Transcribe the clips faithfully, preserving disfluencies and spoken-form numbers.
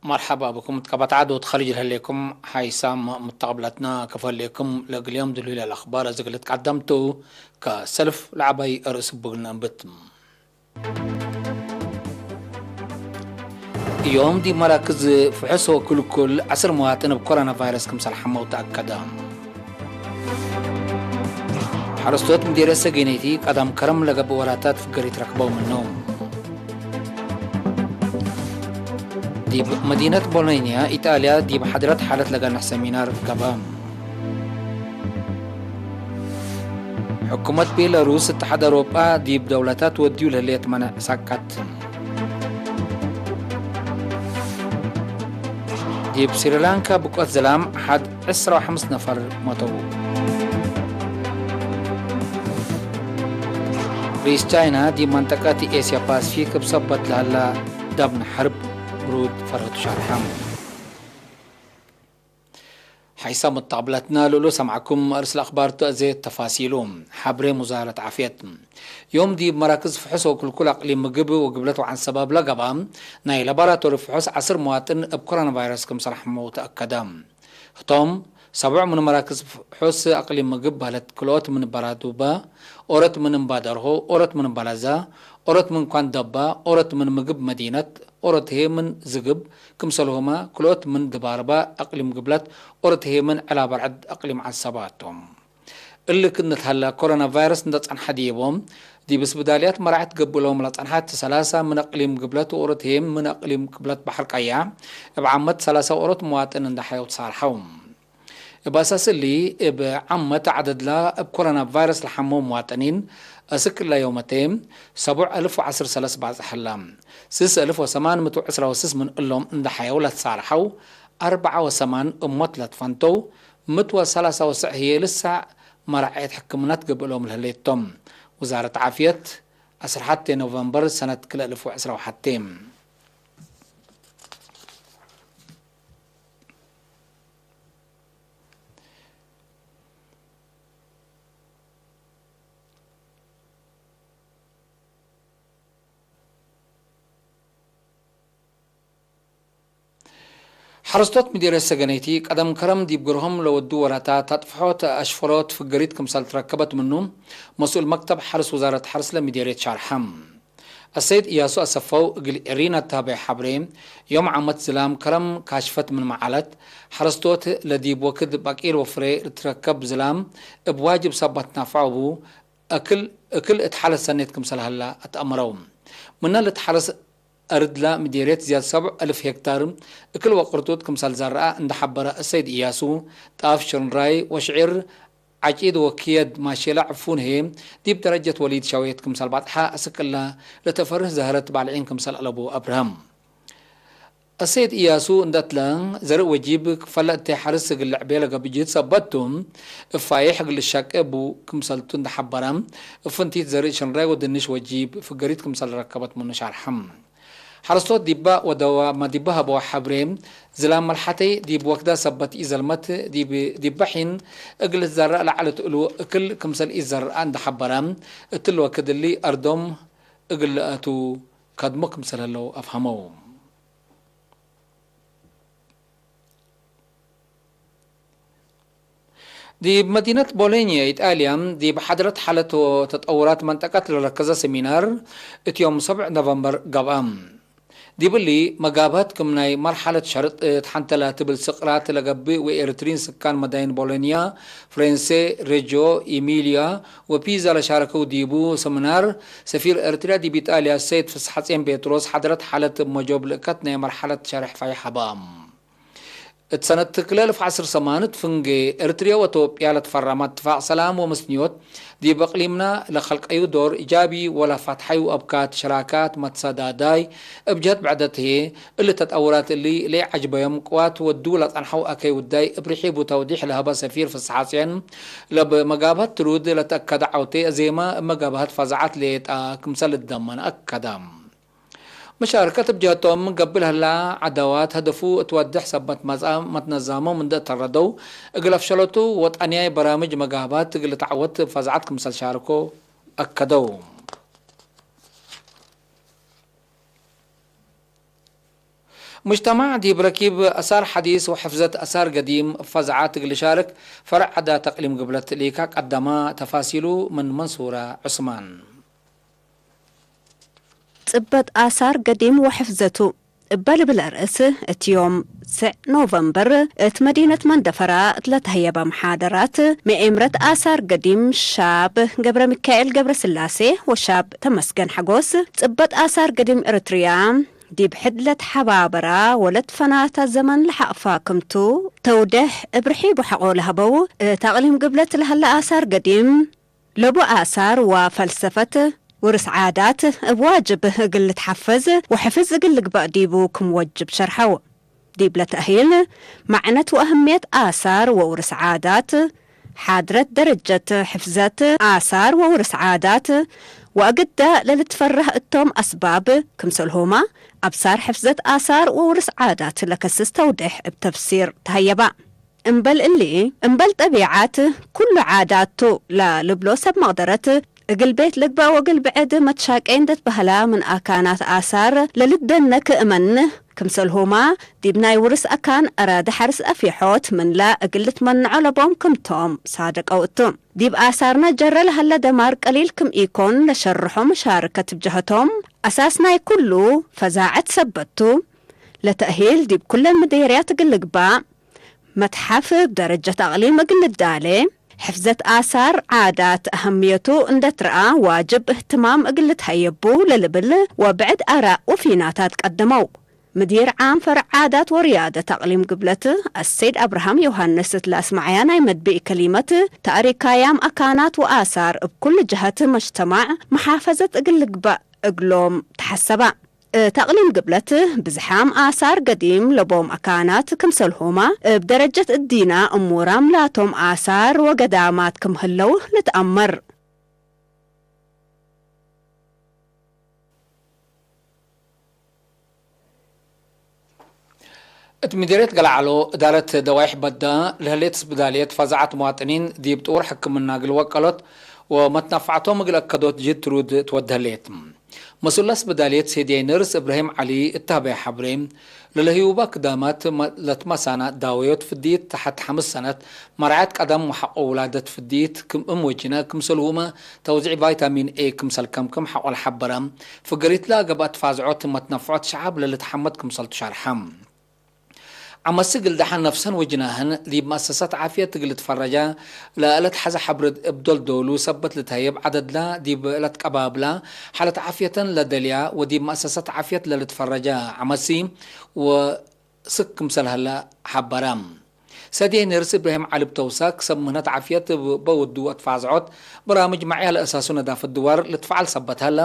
መርሐባ ብኩም። ትቀበት ዐድ ወትኸሊጅ ለህሌኩም ሓይሳም ምተቅብለትና፣ ከፈ ህሌኩም ለእግል ዮም ድሉይ ለአልአኽባር እዝግ ልትቀደም ቱ። ከሰልፍ ለዐባይ አርእስ እቡ እግል ነአንብት። ዮም ዲብ መራክዝ ፍሑስ ወክልኩል ዐስር መዋጥን እብ ኮሮና ቫይረስ ክምሰል ሐመው ተአከደ። ሐረስቶት ምዴርየት ሰገነይቲ ቀደም ከረም ለገብእ ወራታት ፍገሪት ረክበው ምነው። ዲብ መዲነት ቦሎኛ ኢጣልያ ዲብ ሐድረት ሓለት ለገንሕ ሰሚናር ገብአ። ሕኩመት ቤላሩስ እትሓድ አውሮጳ ዲብ ደውለታት ወድዩ ለህሌት መነዕ ሳቀት። ዲብ ስሪላንካ ብቆት ዝላም ሐድ ዕስራ ወሐምስ ነፈር ሞተው። ርኢስ ቻይና ዲብ መንጠቀት ኤስያ ፓሲፊክ እብ ሰበት ለሀላ ዳብነ ሐርብ ብሩድ ፈረቱ ሻርሐ። ሓይሳም መተቅብለትና ልእሉ ሰምዐኩም። አርእስ ለአኽባር ቱ አዜ ተፋሲሉ። ሐብሬ ሙዛረት ዓፍየት። ዮም ዲብ መራክዝ ፍሑስ ወክልኩል አቅሊም ምግብ ወግብለት ወዐንሰባብ ለገብአ ናይ ላቦራቶሪ ፍሑስ ዐስር መዋጥን እብ ኮሮና ቫይረስ ክምሰል ሐመው ተአከደ። ህቶም፣ ሰቡዕ ምን መራክዝ ፍሑስ አቅሊም ምግብ በህለት፣ ክልኦት ምን በራዱበ፣ ኦሮት ምን እምባደርሆ፣ ኦሮት ምን በለዘ፣ ኦሮት ምን ኳንደባ፣ ኦሮት ምን ምግብ መዲነት፣ ኦሮት ህዬ ምን ዝግብ፣ ክምሰልሁመ ክልኦት ምን ድባርበ አቅሊም ግብለት፣ ኦሮት ህዬ ምን ዕላ በርዕድ አቅሊም ዐንሰባ ቶም። እሊ ክእነ ተሀለ፣ ኮሮና ቫይረስ እንደ ጸንሐ ዲቦም፣ ዲብ እስብዳልያት መራዐት ገብእ ሎም ለጸንሐት ሰላሳ ምን አቅሊም ግብለት ወኦሮት ህዬ ምን አቅሊም ግብለት በሐር ቀያሕ፣ እብ ዓመት ሰላሳ ኦሮት መዋጥን እንደ ሐየው ተሳርሐው። እብ አሳስ እሊ፣ እብ ዓመት ዐደድላ እብ ኮሮና ቫይረስ ለሐመው መዋጥኒን፣ አስክ እለ ዮመቴ፣ ሰቡዕ አልፍ ወዐስር ሰለስ ባጽሕ ህለ። ስስ አልፍ ወሰማን ምእት ወዕስራ ወስስ ምን እሎም እንደ ሐየው ለትሳርሐው፣ አርበዓ ወሰማን እብ ሞት ለትፈንተው፣ ምእት ወሰላሳ ወሰዕ ህዬ ልሳዕ መራዐየት ሕክምናት ገብእ ሎም ለህሌት ቶም። ውዛረት ዓፍየት፣ ዐስር ሐቴ ኖቨምበር ሰነት ክልኤ አልፍ ወዕስራ ወሐቴ። ሐረስቶት ምዴርየት ሰገነይቲ ቀደም ከረም ዲብ ግርሆም ለወዱ ወራታት አጥፍሖት አሽፈሮት ፍገሪት ክምሰል ትረከበት ምኑ፣ መስኡል መክተብ ሐርስ ውዛረት ሐርስ ለምዴርየት ሻርሐ። አሰይድ እያሱ አሰፈው እግል ኤሪና እት ሀበየ ሐብሬ፣ ዮም ዓመት ዝላም ከረም ካሽፈት ምንመ ዐለት፣ ሐረስቶት ለዲብ ወክድ በቂር ወፍሬ ልትረከብ ዝላም እብ ዋጅብ ሰበት ናፍዖ እቡ፣ እክል፣ እክል እት ሐለት ሰኔት ክምሰል ሀላ አትአምረው። ምነ ልትሐረስ አርድ ለምዴርየት ዝያድ ሰብዕ አልፍ ሄክታር እክል ወቅርጡጥ ክምሰል ዘረአ እንደ ሐበረ አሰይድ እያሱ፣ ጣፍ፣ ሽንራይ ወሽዒር፣ ዐጪድ ወክየድ ማሼላ ዕፉን ህዬ ዲብ ደረጀት ወሊድ ሸዌት ክምሰል ባጽሐ አስክ እለ ለተፈርህ ዘህረት ባልዒን ክምሰል አለቡ አብርሀም። አሰይድ እያሱ እንደ እትለ ዘርእ ወጂብ ክፈለ እተ ሐርስ እግል ልዕቤ ለገብእ ጅህድ ሰበት ቱ፣ እብ ፋዬሕ እግል ልሸቄ እቡ ክምሰልቱ እንደ ሐበረ፣ እብ ፍንቲት ዘርእ ሽንራይ ወድንሽ ወጂብ ፍገሪት ክምሰል ረከበት ምኑ ሻርሐ። ሐረስቶት ዲበ ወደዋመ ዲበ ሀበወ ሐብሬ፣ ዝላም መልሐተይ ዲብ ወክደ ሰበት ኢዘልመት፣ ዲብ፣ ዲበ ሒን እግል ልትዘረእ ለዐለት እሉ እክል ክምሰል ኢዘረአ እንደ ሐበረ፣ እትሊ ወክድ እሊ አርዶም እግል ለአቱ ከድሞ ክምሰል ህለው አፍሀመው። ዲብ መዲነት ቦሎኛ ኢጣልያ፣ ዲብ ሐድረት ሓለት ወተጠውራት መንጠቀት ለረከዘ ሰሚናር፣ እት ዮም ሰብዕ ኖቨምበር ገብአ። ዲብ እሊ መጋብሀት ክም ናይ መርሐለት ሸርጥ እት ሐንተ ለትብል ስቅራት ለገብእ ወኤሪትሪን ስካን መዳይን ቦሎኛ፣ ፍሬንሴ፣ ሬጆ ኢሚልያ ወፒዛ ለሻረከው ዲቡ ሰሚናር፣ ሰፊር ኤሪትርያ ዲብ ኢጣልያ ሰይድ ፍስሐጼን ጴጥሮስ ሐድረት ሓለት እብ መጆብ ልእከት ናይ መርሐለት ሸሬሕ ፋይሕ ሀበ። እት ሰነት ክልኤ አልፍ ዐስር ሰማንት ፍንጌ፣ ኤሪትርየ ወኢትዮጵያ ለትፈረመ እትፋቅ ሰላም ወመስንዮት፣ ዲብ እቅሊምና ለከልቀዩ ዶር ኢጃቢ ወለፋትሐዩ አብካት፣ ሸራካት፣ መትሰዳዳይ፣ እብ ጀህት ብዕደት ህዬ፣ እሊ ተጠውራት እሊ ለኢዐጅበዮም ቅዋት ወዱ ለጸንሐው አከይ ውዳይ እብ ርሒቡ ተውዲሕ ለሀበ ሰፊር ፍስሐጼን፣ ለብ መጋብሀት ትሩድ ለተአከደ ዐውቴ አዜመ እብ መጋብሀት ፈዛዐት ሌጣ ክምሰል ልትደመን አከደ። መሻርከት እብ ጀህቶም፣ ገብእ ለህላ ዐዳዋት ሀደፉ እት ወዴሕ ሰበት መጽአ፣ መትነዛሞም እንዴ ተረደው፣ እግል አፍሸለቱ ወጠንያይ በራምጅ መጋህባት እግል ልትዐወት እብ ፈዛዐት ክምሰል ሻርኮ አከደው። ሙጅተማዕ ዲብ ረኪብ አሳር ሐዲስ ወሕፍዘት አሳር ገዲም እብ ፈዛዐት እግል ልሻርክ ፈርዕ ዓዳት አቅሊም ግብለት ሊካ ቀደማ። ተፋሲሉ ምን መንሱረ ዑስማን። ጽበጥ አሳር ገዲም ወሕፍዘቱ እበ ልብል አርእስ፣ እት ዮም ስዕ ኖቨምበር እት መዲነት መንደፈራ እት ለተህየበ መሓደራት፣ መኤምረት አሳር ገዲም ሻብ ገብረሚካኤል ገብረስላሴ ወሻብ ተመስገን ሐጎስ፣ ጽበጥ አሳር ገዲም ኤረትርያ ዲብ ሕድ ለትሐባበራ ወለትፈናተ ዘመን ለሐቅፋ ክምቱ፣ ተውዴሕ እብ ርሒቡ ሐቆ ለሀበው፣ እት አቅሊም ግብለት ለሀለ አሳር ገዲም፣ ለቡ አሳር ወፈልሰፈት ውርስ ዓዳት እብ ዋጅብ እግል ልትሐፈዝ ወሕፍዝ እግል ልግበእ ዲቡ ክም ወጅብ ሸርሐው። ዲብለ ተእሂል፣ መዕነት ወአህምየት አሳር ወውርስ ዓዳት፣ ሓድረት ደረጀት ሕፍዘት አሳር ወውርስ ዓዳት ወአግደ ለልትፈረህ እቶም አስባብ፣ ክምሰልሁመ አብሳር ሕፍዘት አሳር ወውርስ ዓዳት ለከስስ ተውዴሕ እብ ተፍሲር ተሀየበ። እምበል እሊ፣ እምበል ጠቢዓት፣ ኩሉ ዓዳት ቱ ለልብሎ ሰብ መቅደረት፣ እግል ቤት ልግበእ ወእግል ብዕድ መትሻቄ እንዴ ትበህላ ምን አካናት አሳር ለልትደነክ እመን፣ ክምሰልሁማ ዲብ ናይ ውርስ አካን አራዲ ሐርስ አፍየሖት ምንለ እግል ልትመንዖ ለቦም ክምቶም ሳደቀው እቱ። ዲብ አሳርነ ጀረ ለሀለ ደማር ቀሊል ክም ኢኮን ለሸርሖ መሻርከት እብ ጀሀቶም፣ አሳስ ናይ ኩሉ ፈዛዐት ሰበት ቱ። ለተእሂል ዲብ ኩለን ምዴርያት እግል ልግባእ፣ መትሐፍ እብ ደረጀት አቅሊም እግል ልዳሌ፣ ሕፍዘት አሳር ዓዳት አህምየቱ እንዴ ትረአ ዋጅብ እህትማም እግል ልትሀየቡ ለልብል ወብዕድ አራእ ወፊናታት ቀደመው። ምዲር ዓም ፈርዕ ዓዳት ወርያደት አቅሊም ግብለት አሰይድ አብርሃም ዮሐንስ እት ለአስመዐያ ናይ መድብእ ከሊመት፣ ተእሪካያም አካናት ወአሳር እብ ኩሉ ጀሀት መጅተማዕ መሓፈዘት እግል ልግበእ እግሎም ተሐሰበ። እት አቅሊም ግብለት ብዝሓም አሳር ገዲም ለቦም አካናት ክምሰልሁመ፣ እብ ደረጀት እዲና እሙራም ላቶም አሳር ወገዳማት ክም ህለው ልትአመር። እት ምዴርየት ገለዓሎ እዳረት ደዋይሕ በዳ ለህሌት ስብዳልየት ፈዛዐት መዋጥኒን ዲብ ጥውር ሕክምና እግል ወቀሎት ወመትነፋዕቶም እግል አከዶት ጅህድ ትሩድ ትወድ ህሌት። መስኡል አስብዳልየት ሴድያይ ነርስ እብራሂም ዐሊ እት ሀበየ ሐብሬ፣ ለለህዩባ ክዳማት ለትመሳና ዳወዮት ፍድይት ተሐት ሐምስ ሰነት፣ መርዓየት ቀደም ወሐቆ ውላደት ፍድይት ክም እም ወጅነ፣ ክምሰልሁመ ተውዚዕ ቫይታሚን ኤ ክምሰል ከምክም ሐቆ ለሐበረ፣ ፍገሪት ለገብአት ፋዝዖት መትነፍዖት ሸዐብ ለልትሐመድ ክምሰልቱ ሸርሐ። ዐመሲ እግል ደሐን ነፍሰን ወጅናህን ዲብ መአሰሳት ዓፍየት እግል ልትፈረጃ ለለትሐዘ ሐብርድ እብ ዶልዶሉ ሰበት ልትሀየብ ዐደድላ ዲብ ለትቀባብላ ሓለት ዓፍየተን ለደልያ ወዲብ መአሰሳት ዓፍየት ለልትፈረጃ ዐመሲ ወስክ ክምሰል ሀለ ሐበረ። ሰድያይ ነርስ እብራሂም ዐሊ እብ ተውሳክ፣ ሰብ ምህነት ዓፍየት እበ ወዱ አትፋዝዖት በራምጅ መዕያ ለአሳሱ ነዳፈት ድዋር ልትፈዐል ሰበት ሀለ፣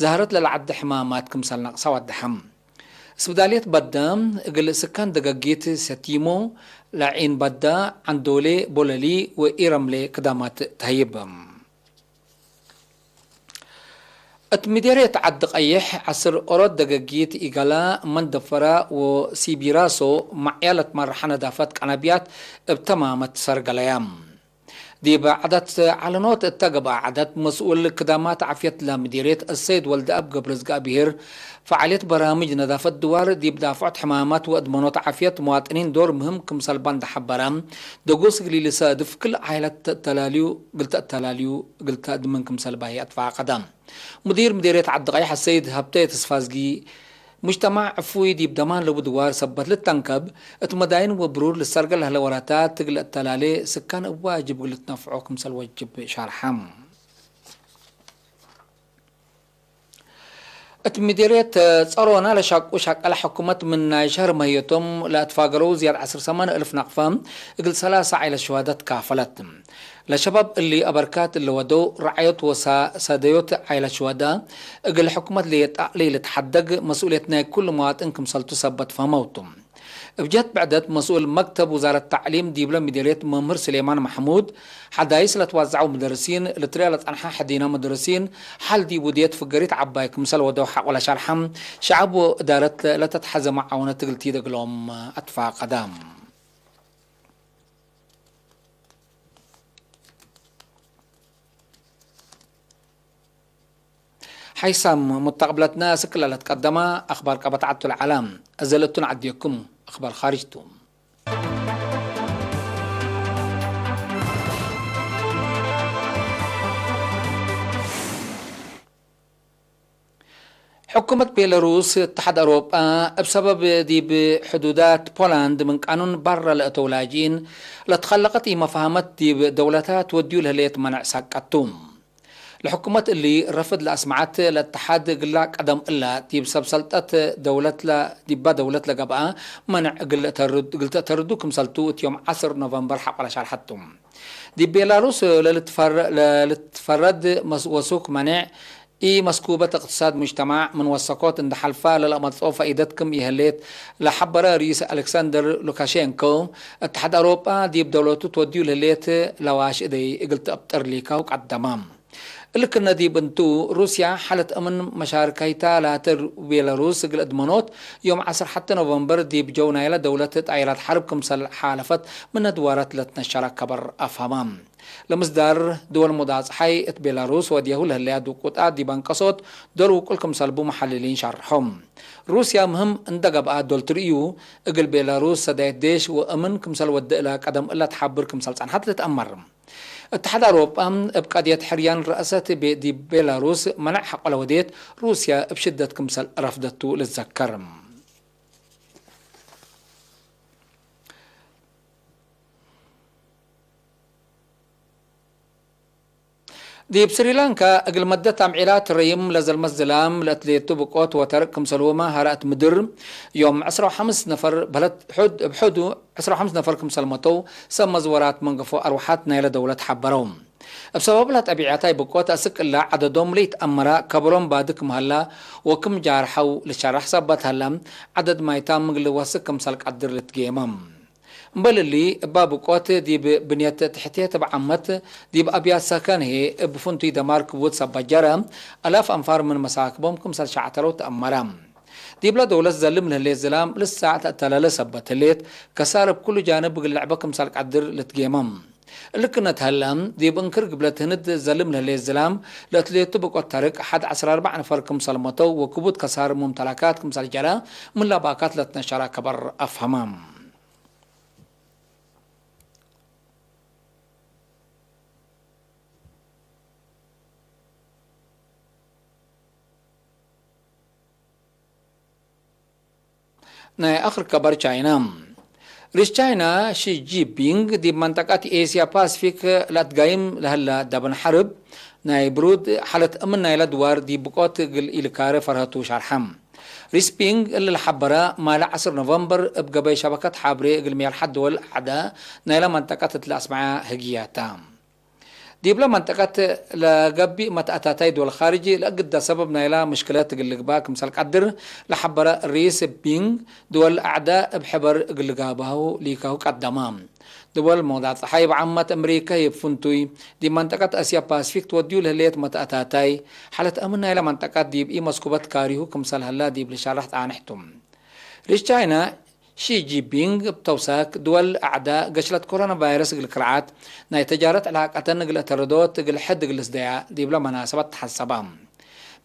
ዛህረት ለለዐደ ሕማማት ክምሰል ነቅሳ ወደሐ። ስብዳልየት በደ እግል ስካን ደገጊት ሰቲሞ፣ ለዒን በደ፣ ዐንዶሌ፣ ቦለሊ ወኢረምሌ ክዳማት ተህይብ። እት ምዴርየት ዐዲ ቀይሕ፣ ዐስር ኦሮት ደገጊት ኢገላ፣ መንደፈራ ወሲቢራሶ መዕያ ለትመርሐ ነዳፈት ቀነብያት እብ ተማመት ሰርገለያ። ዲብ ዐዳት ዐለኖት እተ ገብአ ዐዳት፣ መስኡል ክዳማት ዓፍየት ለምዲርየት አሰይድ ወልደአብ ገብረዝግአብሄር፣ ፈዓልየት በራምጅ ነዳፈት ድዋር ዲብ ዳፍዖት ሕማማት ወአድመኖት ዓፍየት መዋጥኒን ዶር ምህም ክምሰል ባንድ ሐበረ። ደጎስ እግል ኢልሰድፍ፣ ክል ዓይለት ተአተላልዩ እግል ተአተላልዩ እግል ተአድምን ክምሰል ባሂ አትፋቀደ። ሙዲር ምዲርየት ዐዲ ቀይሕ አሰይድ ሀብተ ተስፋዝጊ፣ ሙጅተማዕ ዕፉይ ዲብ ደማን ለቡ ድዋር ሰበት ልተንከብ፣ እት መዳይን ወብሩር ልሰርገ ለህለ ወረታት እግል አተላሌ ስካን እብ ዋጅብ እግል ልትነፍዖ ክምሰል ወጅብ ሻርሐ። እት ምዲርየት ጸሮና ለሻቁ ሸቀለ ሕኩመት ምን ናይ ሸህር መህየቶም ለአትፋገረው ዝያድ ዐስር ሰማን እልፍ ነቅፈ እግል ሰላሳ ዓይለት ሸዋዳ ትካፈለት። ለሸባብ እሊ አበርካት እለ ወደው ረዓዮት ወሰደዮት ዓይለት ሽወዳ፣ እግል ሕኩመት ለየጣዕ ለኢልትሐደግ መስኡልየት ናይ ኩሉ መዋጥን ክምሰልቱ ሰበት ፈሀመውቱ። እብ ጀህት ብዕደት መስኡል መክተብ ውዛረት ተዕሊም ዲብለ ምዴርየት መምህር ስሌማን መሕሙድ፣ ሐዳይስ ለትዋዘዐው መደርሲን፣ ልትርአ ለጸንሐ ሕዲና መደርሲን፣ ሐል ዲብ ውድየት ፍገሪት ዐባይ ክምሰል ወደው ሐቆ ለሸርሐ፣ ሸዐብ ወእዳረት ለተትሐዘ መዓውነት እግል ቲደግሎም አትፋቀደ። ሓይሳም ሙተቅብለትነ፣ እስክ ለልትቀደመ አክባር ቀበት ዐድ ቱ ለዐለ። እዘ ለእቱን ዐዴኩም አክባር ካርጅ ቱ። ሕኩመት ቤላሩስ፣ እትሓድ አውሮጳ እብ ሰበብ ዲብ ሕዱዳት ፖላንድ ምን ቃኑን በረ ለአተው ላጅኢን ለትከለቀት ኢመፋህመት ዲብ ደውለታት ወድዩ ለህሌት መነዕ ሳቀት ቱ። ለሕኩመት እሊ ረፍድ ለአስመዐት ለእትሓድ እግላ ቀደም እላ ዲብ ሰብ ሰልጠት ደውለት ለ-፣ ዲባ ደውለት ለገብአ መነዕ እግል ለተርድ-፣ እግል ተአተርዱ ክምሰልቱ እት ዮም ዐስር ኖቨምበር ሐቆለ ሻርሐት ቱ። ዲብ ቤላሩስ ለልትፈረ-፣ ለልትፈረድ መስ-፣ ወሱክ መኔዕ ኢመስኩበት እቅትሳድ ሙጅተማዕ ምን ወሰኮት እንደ ሐልፋ ለለአመጽኦ ፈኢደት ክም ኢህሌት ለሐበረ ርኢስ አሌክሳንደር ሉካሼንኮ፣ እትሓድ አውሮጳ ዲብ ደውለቱ ትወድዩ ለህሌት ለዋሽ እደይ እግል ተአብጥር ሊካሁ ቀደመ። እሊ ክነ ዲብ እንቱ፣ ሩስያ ሐለት አምን መሻርካይታ ላተ ቤላሩስ እግል እድመኖት፣ ዮም ዐስር ሐቲ ኖቨምበር ዲብ ጀው ናይለ ደውለት ጣይራት ሐርብ ክምሰል ሓለፈት ምን አድዋራት ለትነሸረ ከበር አፍሀመ። ለምስዳር ድወል ሙዳጽሓይ እት ቤላሩስ ወድየሁ ለህለያ ድቁጣት ዲብ አንቀሶት ዶል ውቁል ክምሰልቡ መሐልሊን ሻርሖም። ሩስያ ምህም እንደ ገብአ ዶል ትርእዩ፣ እግል ቤላሩስ ሰዳየት ዴሽ ወአምን ክምሰል ወደ እለ ቀደም እለ ተሓብር ክምሰል ጸንሐት ልትአመር። እትሓድ አውሮጳ እብ ቀድየት ሕርያን ረአሰት ቤ-፣ ዲብ ቤላሩስ መነዕ ሐቆ ለወዴት፣ ሩስያ እብ ሽደት ክምሰል ረፍደቱ ልትዘከር። ዲብ ስሪላንካ፣ እግል መደት አምዒላት ረይም ለዘልመት ዝላም ለእትሌቱ ብቆት ወተርቅ ክምሰልሁመ ሀረአት ምድር፣ ዮም ዕስራ ወሐምስ ነፈር በለት ሑድ፣ እብ ሑዱ ዕስራ ወሐምስ ነፈር ክምሰል መተው፣ ሰብ መዝወራት መንገፎ አርወሐት ናይለ ደውለት ሐበረው። እብ ሰበብ ለጠቢዐታይ ብቆት አስክ እላ ዐደዶም ለኢትአመረ፣ ከበሮም ባዲ ክም ሀላ ወክም ጃርሐው ልትሸረሕ ሰበት ሀለ፣ ዐደድ ማይታም እግል ልወስክ ክምሰል ቀድር ልትጌመ። እምበል እሊ፣ እባ ብቆት ዲብ ብንየት ትሕቴ እብ ዓመት፣ ዲብ አብያት ሰከን ህዬ እብ ፍንቱይ ደማር ክቡድ ሰበት ጀረ፣ አላፍ አንፋር ምን መሳክቦም ክምሰል ሸዕተረው ተአመረ። ዲብለ ደውለት ዘልም ለህሌት ዝላም ልሳዕ ተአተለለ ሰበት ህሌት፣ ከሳር እብ ኩሉ ጃንብ እግል ለዕበ ክምሰል ቀድር ልትጌመ። እሊ ክነት ሀለ፣ ዲብ እንክር ግብለት ህንድ ዘልም ለህሌት ዝላም ለእትሌቱ ብቆት ተርቅ ሐድ ዐስር አርበዕ ነፈር ክምሰል መተው ወክቡድ ከሳር ሙምተላካት ክምሰል ጀረ፣ ምን ለባካት ለትነሸረ ከበር አፍሀመ። ናይ አክር ከበር ቻይና። ርኢስ ቻይና ሺ ጂንፒንግ ዲብ መንጠቀት ኤስያ ፓሲፊክ ለአትጋይም ለሀላ ዳብን ሐርብ ናይ ብሩድ ሐለት አምን ናይለ ድዋር ዲብ ብቆት እግል ኢልካረ ፈርሀቱ ሸርሐ። ርኢስ ፒንግ እሊ ለሐበረ ማለ ዐስር ኖቨምበር እብ ገበይ ሸበከት ሐብሬ እግል ሜርሐት ድወል አዕዳ ናይለ መንጠቀት እት ለአስመዐ ህግያተ። ዲብለ መንጠቀት ለገብእ መትአታታይ ድወል ካርጅ ለእግዳ ሰበብ ናይላ ምሽክለት እግል ልግባእ ክምሰል ቀድር ለሐበረ ርኢስ ፒንግ፣ ድወል አዕዳ እብ ሕበር እግል ልጋብሀው ሊካሁ ቀደመ። ድወል መውዳት ጸሓይ እብ ዓመት አምሪከ ህይ እብ ፍንቱይ ዲብ መንጠቀት እስያ ፓሲፊክ ትወድዩ ለህሌት መትአታታይ፣ ሐለት አምን ናይለ መንጠቀት ዲብ ኢመስኩበት ካሪሁ ክምሰል ሀላ ዲብ ልሸረሕ ጻንሕ ቱ። ርኢስ ቻይና ሺ ጂንፒንግ እብ ተውሳክ ድወል አዕዳ ገሽለት ኮሮና ቫይረስ እግል ክርዓት ናይ ተጃረት ዕላቀተን እግል አተረዶት እግል ሕድ እግል ልስደያ ዲብለ መናሰበት ተሐሰበ።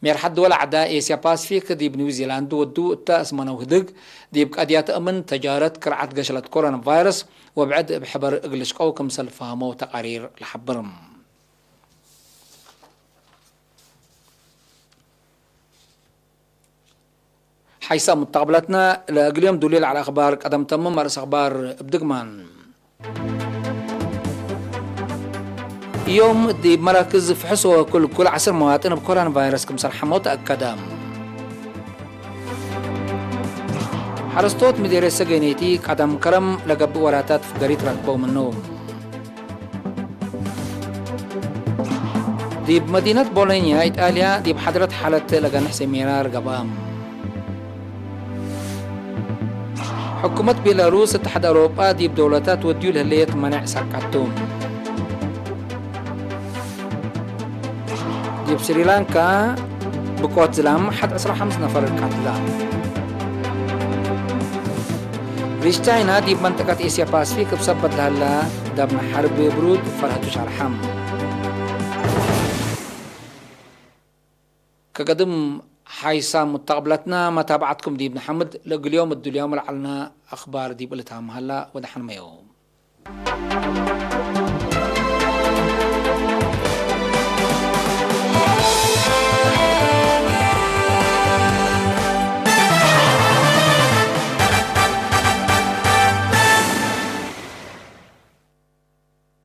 ሜርሐት ድወል አዕዳ ኤስያ ፓሲፊክ ዲብ ኒውዚላንድ ወዱ እተ አስመነው ህድግ፣ ዲብ ቀድያት አምን ተጃረት ክርዓት ገሽለት ኮሮና ቫይረስ ወብዕድ እብ ሕበር እግል ልሽቀው ክምሰል ፈሀመው ተቃሪር ለሐብር። ሓይሳም ሙተቅብለትነ፣ ለእግል ዮም ዱሊ ለዐለ አክባር ቀደም ተምም። አርእስ አክባር እብ ድግማን። ዮም ዲብ መራክዝ ፍሕስ ወክልኩል ዐስር መዋጥን እብ ኮሮና ቫይረስ ክምሰል ሐመው ተአከደ። ሐረስቶት ምዴርየት ሰገኔቲ ቀደም ከረም ለገብእ ወራታት ፍገሪት ረክበው ምነው። ዲብ መዲነት ቦሎኛ ኢጣልያ ዲብ ሐድረት ሓለት ለገንሕ ሴሚናር ገብአ። ሕኩመት ቤላሩስ እትሓድ አውሮጳ ዲብ ደውለታት ወድዩ ለህለየት መኔዕ ሳቀቱ። ዲብ ስሪላንካ ብቆት ዝላም ሐድ ዕስራ ወሐምስ ነፈር ቀትለ። ርኢስ ቻይና ዲብ መንጠቀት ኤስያ ፓሲፊክ እብ ሰበት ለሀላ ዳብነ ሐርብ ብሩድ ፈርሀቱ ሸርሐ። ከገድም ሓይሳም ሙተቅብለትና መታብዐትኩም ዲብ ነሐምድ፣ ለእግል ዮም እዱልያሙ ለዐልነ አኽባር ዲብ እሊ ታም ሀላ፣ ወደሐንመዩ።